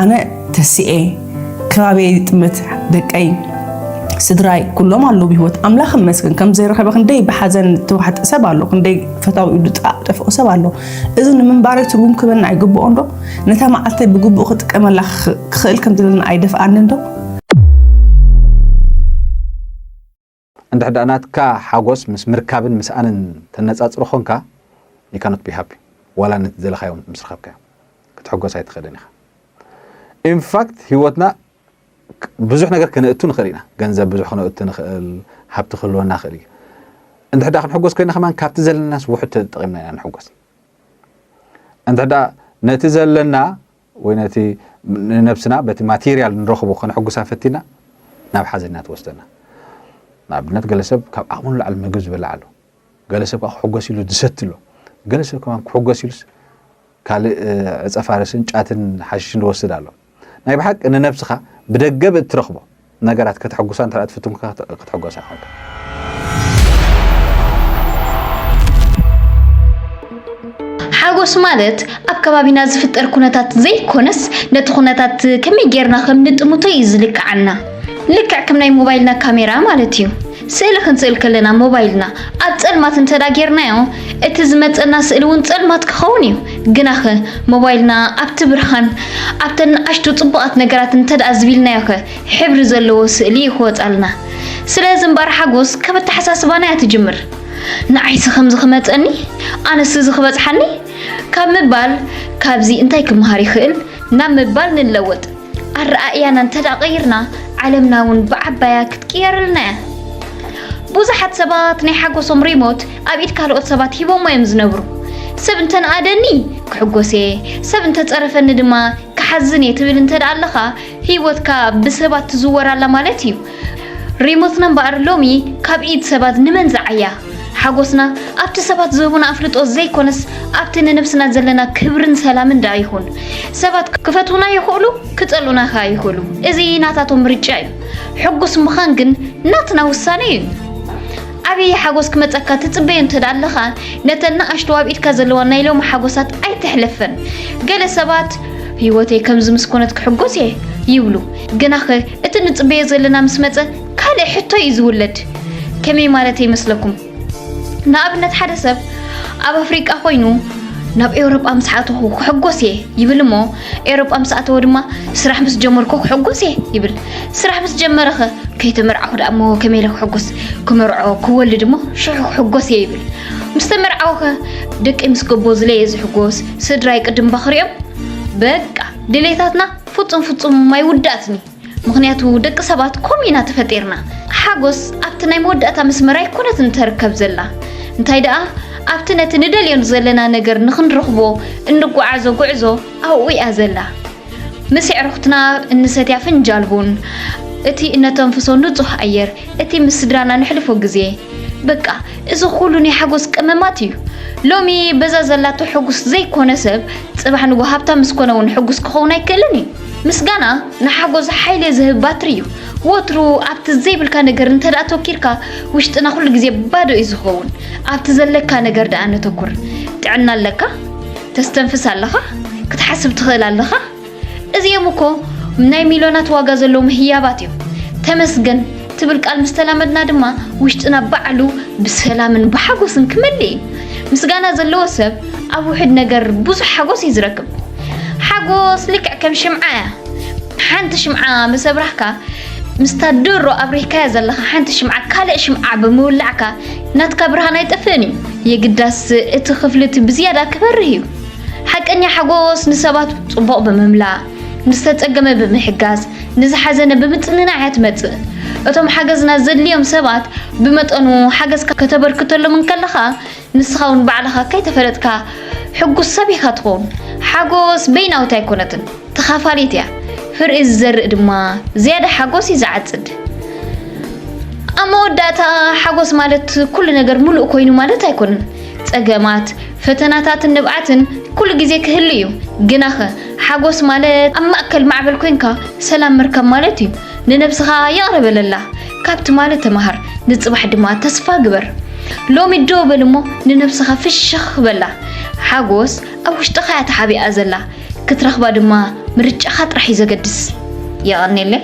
ኣነ ተሲኤ፣ ከባቢየይ ይጥምት፣ ደቀይ፣ ስድራይ ኩሎም ኣለዉ ብህይወት። ኣምላኽ ይመስገን፣ ከም ዘይረኸበ ክንደይ ብሓዘን ተዋሕጠ ሰብ ኣሎ፣ ክንደይ ፈታዊኡ ዝጠፍኦ ሰብ ኣሎ። እዚ ንምንባረይ ትርጉም ክህበና ኣይግብኦን ዶ? ነታ መዓልተይ ብግቡእ ክጥቀመላ ክኽ-፣ ክኽእል ከም ዘለና ኣይደፍኣንን ዶ? እንድሕር ደኣ ናትካ ሓጎስ ምስ ምርካብን ምስኣንን ተነጻጽሮ ኾንካ፣ you cannot be happy። ዋላ ነቲ ዝደለኻዮ ምስ ረኸብካዮ ክትሕጎስ ኣይትኽእልን ኢኻ። In fact፣ ህይወትና ብዙሕ ነገር ክነእቱ ንኽእል ኢና። ገንዘብ ብዙሕ ክነእቱ ንኽእል፣ ሃብቲ ክህልወና ይኽእል እዩ። እንድሕር ደኣ ክንሕጎስ ኮይና ከማን ካብቲ ዘለናስ ውሑድ ተጠቒምና ኢና ንሕጎስ። እንተ ደኣ ነቲ ዘለና ወይ ነቲ ንነብስና በቲ ማቴርያል ንረኽቦ ከነሕጉሳ ፈቲና ናብ ሓዘን ኢና ትወስደና። ንኣብነት ገለ ሰብ ካብ ዓቕሙ ንላዕሊ ምግብ ዝበልዕ ኣሎ። ገለ ሰብ ከዓ ክሕጎስ ኢሉ ዝሰቲ ኣሎ። ገለ ሰብ ከማን ክሕጎስ ኢሉስ ካልእ ዕጸ ፋርስን ጫትን ሓሽሽን ዝወስድ ኣሎ። ናይ ብሓቂ ንነብስኻ ብደገ ብእትረኽቦ ነገራት ከተሐጉሳ እንተ ክትፍትን ክትሕጎሳ ኾንካ። ሓጎስ ማለት ኣብ ከባቢና ዝፍጠር ኩነታት ዘይኮነስ ነቲ ኩነታት ከመይ ጌርና ከም ንጥምቶ እዩ ዝልክዓና። ልክዕ ከም ናይ ሞባይልና ካሜራ ማለት እዩ። ስእሊ ክንስእል ከለና ሞባይልና ኣብ ጸልማት እንተ ደኣ ጌርናዮ እቲ ዝመጸና ስእሊ እውን ጸልማት ክኸውን እዩ። ግናኸ ሞባይልና ኣብቲ ብርሃን ኣብተን ንኣሽቱ ጽቡቓት ነገራት እንተ ደኣ ዝቢልናዮኸ ሕብሪ ዘለዎ ስእሊ እዩ ክወጻልና። ስለዚ እምበኣር ሓጎስ ካብ ኣተሓሳስባና እያ ትጅምር። ንዓይሲ ከምዚ ክመጸኒ፣ ኣነስ እዚ ክበጽሓኒ ካብ ምባል ካብዚ እንታይ ክመሃር ይኽእል ናብ ምባል ንለወጥ። ኣረኣእያና እንተ ደኣ ቀይርና ዓለምና እውን ብዓባያ ክትቅየረልና እያ። ብዙሓት ሰባት ናይ ሓጎሶም ሪሞት ኣብ ኢድ ካልኦት ሰባት ሂቦሞ እዮም ዝነብሩ። ሰብ እንተ ነኣደኒ ክሕጎስ እየ፣ ሰብ እንተ ጸረፈኒ ድማ ክሓዝን እየ ትብል እንተ ደኣ ኣለኻ ህይወትካ ብሰባት ትዝወር ኣላ ማለት እዩ። ሪሞትና እምበኣር ሎሚ ካብ ኢድ ሰባት ንመን ዝዓያ? ሓጎስና ኣብቲ ሰባት ዝህቡና ኣፍልጦ ዘይኮነስ ኣብቲ ንነብስና ዘለና ክብርን ሰላምን ደኣ ይኹን። ሰባት ክፈትዉና ይኽእሉ፣ ክጸልኡና ከኣ ይኽእሉ። እዚ ናታቶም ምርጫ እዩ። ሕጉስ ምዃን ግን ናትና ውሳነ እዩ። ዓብዪ ሓጎስ ክመጸካ ትጽበዮ እንተ ደኣ ኣለኻ፣ ነተን ንኣሽቱ ኣብ ኢድካ ዘለዋ ናይ ሎሚ ሓጎሳት ኣይትሕለፈን። ገለ ሰባት ህይወተይ ከምዚ ምስ ኮነት ክሕጎስ እየ ይብሉ። ግናኸ እቲ ንጽበዮ ዘለና ምስ መጸ ካልእ ሕቶ እዩ ዝውለድ። ከመይ ማለተይ ይመስለኩም? ንኣብነት ሓደ ሰብ ኣብ ኣፍሪቃ ኮይኑ ናብ ኤውሮጳ ምስ ኣተኹ ክሕጎስ እየ ይብል እሞ ኤውሮጳ ምስ ኣተወ ድማ ስራሕ ምስ ጀመርኩ ክሕጎስ እየ ይብል። ስራሕ ምስ ጀመረኸ ከይተመርዓኹ ደኣ እሞ ከመይ ኢለ ክሕጎስ? ክመርዖ ክወልድ እሞ ሽዑ ክሕጎስ እየ ይብል። ምስ ተመርዓወኸ ደቀይ ምስ ገቦ ዝለየ ዝሕጎስ ስድራይ ቅድም ባኽሪኦም በቃ ድሌታትና ፍጹም ፍጹም ኣይውዳእትን እዩ። ምኽንያቱ ደቂ ሰባት ከምኡ ኢና ተፈጢርና። ሓጎስ ኣብቲ ናይ መወዳእታ መስመር ኣይኮነትን ተርከብ ዘላ። እንታይ ደኣ ኣብቲ ነቲ ንደልዮ ዘለና ነገር ንኽንረኽቦ እንጓዓዞ ጉዕዞ ኣብኡ እያ ዘላ። ምስ ኣዕሩኽትና እንሰትያ ፍንጃል ቡን፣ እቲ እነተንፍሶ ንጹህ ኣየር፣ እቲ ምስ ስድራና ነሕልፎ ግዜ፣ በቃ እዚ ኩሉ ናይ ሓጎስ ቀመማት እዩ። ሎሚ በዛ ዘላቶ ሕጉስ ዘይኮነ ሰብ ጽባሕ ንግሆ ሃብታም ምስ ኮነ እውን ሕጉስ ክኸውን ኣይክእልን እዩ። ምስጋና ንሓጎስ ሓይሊ ዝህብ ባትሪ እዩ። ወትሩ ኣብቲ ዘይብልካ ነገር እንተ ደኣ ተኪርካ ውሽጥና ኩሉ ግዜ ባዶ እዩ ዝኸውን። ኣብቲ ዘለካ ነገር ደኣ ነተኩር። ጥዕና ኣለካ? ተስተንፍስ ኣለኻ? ክትሓስብ ትኽእል ኣለኻ? እዚኦም እኮ ናይ ሚልዮናት ዋጋ ዘለዎም ህያባት እዮም። ተመስገን ትብል ቃል ምስ ተላመድና ድማ ውሽጥና ባዕሉ ብሰላምን ብሓጎስን ክመልእ እዩ። ምስጋና ዘለዎ ሰብ ኣብ ውሑድ ነገር ብዙሕ ሓጎስ እዩ ዝረክብ። ሓጎስ ልክዕ ከም ሽምዓ እያ። ሓንቲ ሽምዓ ምስ ኣብራህካ ምስታ ድሮ ኣብሪህካያ ዘለኻ ሓንቲ ሽምዓ ካልእ ሽምዓ ብምውላዕካ ናትካ ብርሃን ኣይጠፍእን እዩ። የግዳስ እቲ ክፍሊ እቲ ብዝያዳ ክበርህ እዩ። ሓቀኛ ሓጎስ ንሰባት ጽቡቕ ብምምላእ፣ ንዝተጸገመ ብምሕጋዝ፣ ንዝሓዘነ ብምጽንናዕ እያ ትመጽእ። እቶም ሓገዝና ዘድልዮም ሰባት ብመጠኑ ሓገዝካ ከተበርክተሎም እንከለኻ ንስኻ እውን ባዕልኻ ከይተፈለጥካ ሕጉስ ሰብ ኢኻ ትኸውን። ሓጎስ በይናዊት ኣይኮነትን፣ ተኻፋሊት እያ። ፍርኢ ዝዘርእ ድማ ዝያዳ ሓጎስ እዩ ዝዓጽድ። ኣብ መወዳእታ ሓጎስ ማለት ኩሉ ነገር ምሉእ ኮይኑ ማለት ኣይኮነን። ጸገማት፣ ፈተናታትን ንብዓትን ኩሉ ግዜ ክህሉ እዩ። ግናኸ ሓጎስ ማለት ኣብ ማእከል ማዕበል ኮይንካ ሰላም ምርካብ ማለት እዩ። ንነብስኻ ይቕረ በለላ። ካብ ትማሊ ተማሃር፣ ንጽባሕ ድማ ተስፋ ግበር። ሎሚ ደው በል እሞ ንነብስኻ ፍሽኽ በላ። ሓጎስ ኣብ ውሽጥኻ እያ ተሓቢኣ ዘላ። ክትረኽባ ድማ ምርጫኻ ጥራሕ እዩ ዘገድስ። የቐኔለይ።